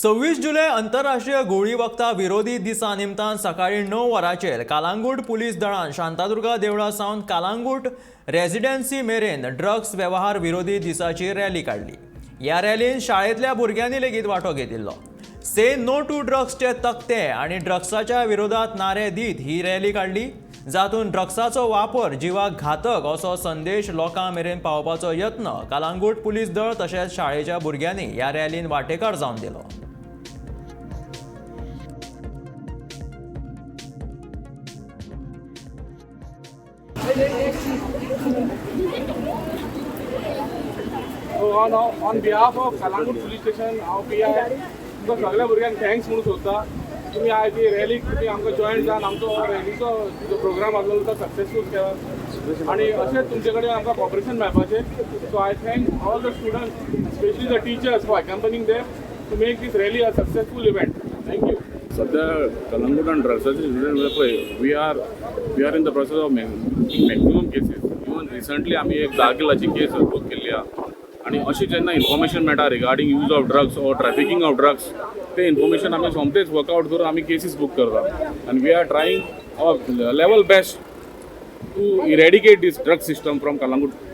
26 जुलय आंतरराष्ट्रीय घुंवळी वखदां विरोधी दिसा निमतान सकाळीं 9 वरांचेर कालांगूट पुलीस दळान शांतादुर्गा देवळा सावन कालांगूट रेजिडेन्सी मेरेन ड्रग्स वेव्हार विरोधी दिसाची रॅली काडली. ह्या रॅलीन शाळेंतल्या भुरग्यांनी लेगीत वांटो घेतिल्लो. से नो टू ड्रग्सचे तकटे आनी ड्रग्साच्या विरोधात नारे दीत ही रॅली काडली, जातून ड्रग्साचो वापर जिवाक घातक असो संदेश लोकां मेरेन पावोवपाचो यत्न कालांगूट पुलीस दळ तशेंच शाळेच्या भुरग्यांनी ह्या रॅलीन वांटेकार जावन दिलो. So on behalf of Calangute Police Station, हांव पी I तुमकां सगळ्या भुरग्यांक thanks म्हणून सोदता. तुमी आयज ही रॅलीक तुमी आमकां जॉयन जावन आमचो रॅलीचो जो प्रोग्राम आसलो तो सक्सेसफूल केला आनी अशेंच तुमचे कडेन आमकां कॉपरेशन मेळपाचें. So I thank all the students, specially the teachers, for accompanying them to make this rally a successful event. Thank you. सध्या कलंगूटान ड्रग्साचे सिच्युएशन पळय, we are in the process of making maximum cases. Even recently आमी एक 10 किलाची केस book केल्ली आहा आनी अशी जेन्ना information मेळटा regarding use of drugs or trafficking of drugs, ते इन्फॉर्मेशन आमी सोमतेच वर्कआउट करून आमी केसीस बूक करता आनी we are trying our level best to eradicate this drug system from Calangute.